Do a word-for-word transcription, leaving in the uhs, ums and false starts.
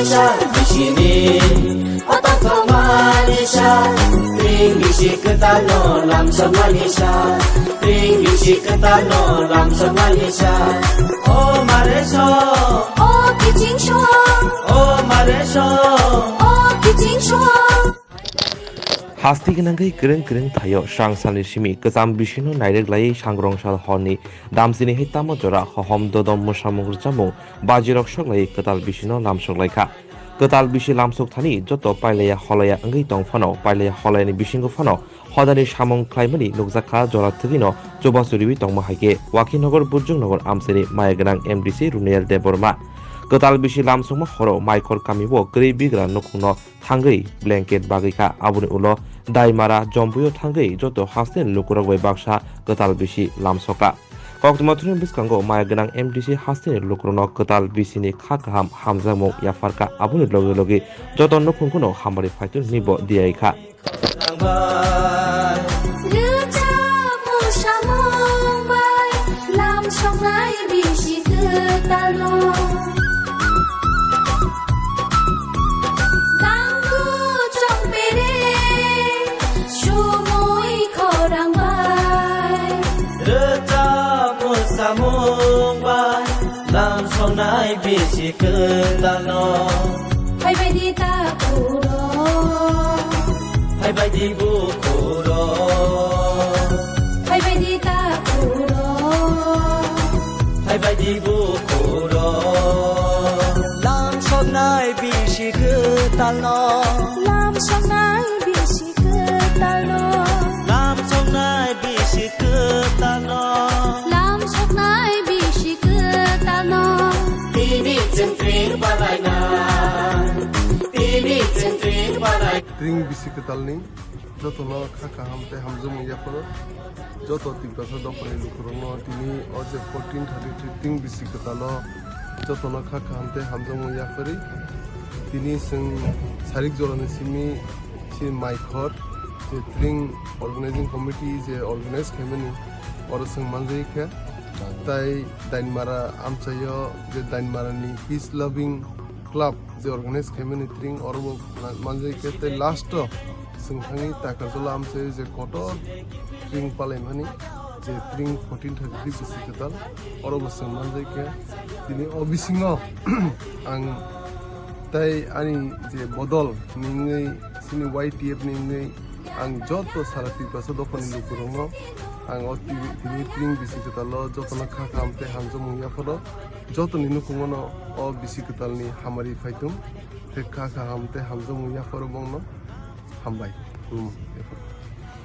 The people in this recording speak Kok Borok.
Sa bisini otak manisa, pring bisi ketano lamsok manisa, pring bisi ketano lamsok manisa. O mare so, o kiching so, o mare so, o kiching so. Hasti gwnangwi kwrwng kwrwng thaio swrang salni simi kwcham bisino nairwk laiwi sangrong sal horni damsini hai tamo jora hohom dodom mwsamung rwchapmung bajirok sok laiwi kwtal bisino lamsok lai kha. Kwtal bisi lamsok thani joto pailaya holaya wngwi tong phano pailaya holayani bisingo phano hodani samung khlaimani nukjak kha jora thwgwino chubachu riwi tongma hai khe Wakhinogor Burjuknogor amchaini maya gwnang M D C Runiyal Debbarma. Kwtal bisi lamsokma horo Maikhor kamio kwrwi bigra nukhungno thangwi blanket bagwi kha. Aboni ulo Daimara, Jombuio thangwi joto hasteni lukurok bai baksa kwtal bisi lamsokha. Koktwma thani bwskango maya gwnang M D C hasteni lukurokno kwtal bisini kha kaham hamjakmung yapharkha. Aboni logi logi joto nukhungno hamari phaitung hinwi bo diyaikha. Rwchapmung samung bai lamsoknai bisi kwtalno. Tangku chongpere sumui khorang bai. Rwchapmung samung bai lamsoknai bisi kwtalno. Phaibaidi ta kuro. Phaibaidi bukhuro. Phaibaidi ta kuro. Phaibaidi bukhuro. Lamsoknai bisi kwtalno. Lamsoknai bisi kwtalno. Lamsoknai bisi kwtalno. Lamsoknai bisi kwtalno. Tini chwng tring palainai. Tini chwng tring palai. Tring bisi kwtalni jotono kha kaham tei hamjakmung yapharo. Joto Tiprasa dophani lukurokno tini o je fourteen thirty-three tring bisi kwtalo jotono kha kaham tei hamjakmung yapharwi. Tini chwng sarik jorani simi se Maikhor je tring organizing committee je organize khaimani oro chwng manjai kha. Tai Dainmara amchaio je Dainmarani Peace Loving Club je organize khaimani tring oro bo manjai khe tei last o chwng thangwi Takarjala amchaio je kotor tring palaimani je tring fourteen thirty-three bisi kwtal oro bo chwng manjai khe tini o bisingo ang tai ani je bodol ni wngwi chini Y T F ni wngwi ang joto sara Tiprasa dophani lukurokno ang o tini, tini tring bisi kwtalo jotono kha kaham tei hamjakmung yapharo jotoni nukhungono o bisi kwtalni hamari phaitung tei kha kaham tei hamjakmung yapharo bongno hambai. Khulumung.